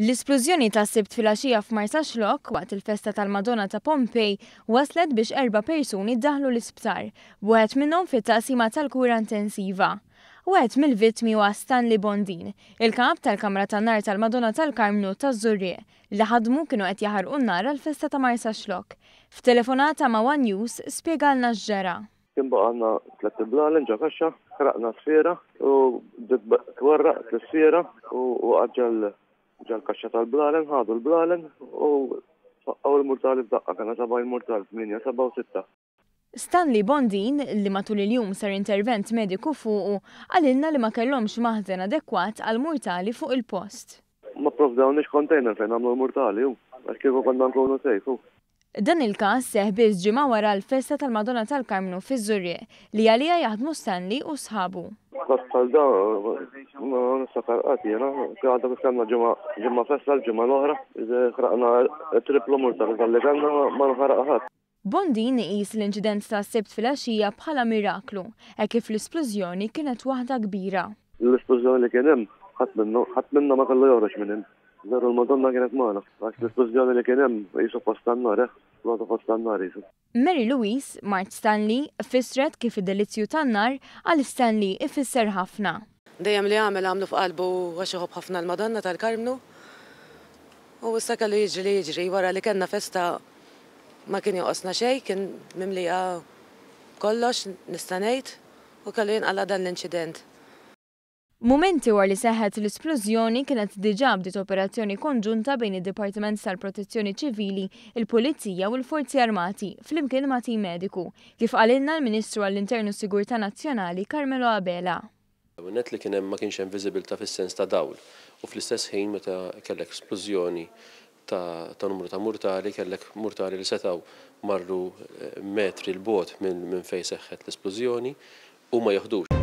L-isplużjoni tas-Sibt filgħaxija f'Marsaxlokk waqt il-festa tal-Madonna ta' Pompej wasslet biex erba' persuni ddaħħlu l-isptar, b'wieħed minnhom fit-taqsima tal-kura intensiva. Wieħed mill-vittmi huwa Stanley Bondin, il-kap tal-Kamra tan-Nar tal-Madonna tal-Karmnu taż-Żurrieq, li ħadmu kienu qed jaħarqu n-nar għall-festa ta' Marsaxlokk. F'telefonata ma' one News spjegalna x'ġara. Kien baqgħalna tlett iblalen ġo kaxxa, ħraqna sfiera u bdiet twerraq l-isfiera u waqgħet ġol-kaxxa tal-blalen, ħadu l-blalen u faqqgħu l-murtali f'daqqa, kellna 70 murtal, tmienja, sebgħa u sitta. Stanley Bondin, li matul il-jum sar intervent mediku fuqu, qalilna li ma kellhomx maħżen adekwat għall-murtali fuq il-post. Ma pprovdewniex container fejn nagħmlu l-murtali hu, għax kieku konna nkunu safe hu. Dan il-każ seħħ biss ġimgħa wara l-festa tal-Madonna tal-Karmnu fiż-Żurrieq, li għaliha jaħdmu Stanley u sħabu. Każ bħal dan ma niftakar qatt jiena, għadha kif kellna ġimgħa ġimgħa festa l-ġimgħa l-oħra, ħraqna t-triplu murtal talli kellna ma nħaraq ħadd. Bondin iqis l-inċident tas-Sibt filgħaxija bħala miraklu, hekk kif l-isplużjoni kienet waħda kbira. L-isplużjoni li kien hemm, ħadd minnu, ħadd minna ma kellu joħroġ minn hemm. Veru l-Madonna kienet magħna, għax l-isplużjoni li kien hemm qisu fost tan-nar, eh, sploda fost tan-nar qisu. Mary Louise, mart Stanley, fissret kif id-delizzju tan-nar għal Stanley ifisser ħafna. Dejjem li għamel għamlu f'qalbu għax iħobb ħafna l-Madonna tal-Karmnu. U issa kellu jiġri li jiġri wara li kellna festa ma kien jonqosna xejn, kien mimlija kollox nista' ngħid u kellu jinqala' dan l-inċident. Mumenti wara li seħħet l-isplużjoni kienet diġà bdiet operazzjoni konġunta bejn id-Dipartiment tal-Protezzjoni Ċivili, il-Pulizija u l-Forzi Armati flimkien ma' tim mediku, kif qalilna l-Ministru għall-Intern u s-Sigurtà Nazzjonali Carmelo Abela. L-ewwel nett li kien hemm ma kienx hemm viżibilità fis-sens ta' dawl u fl-istess ħin meta kellek splużjoni ta' ta' numru ta' murtali kellek murtali li setgħu marru metri 'l bogħod minn fejn seħħet l-isplużjoni u ma jiħdux.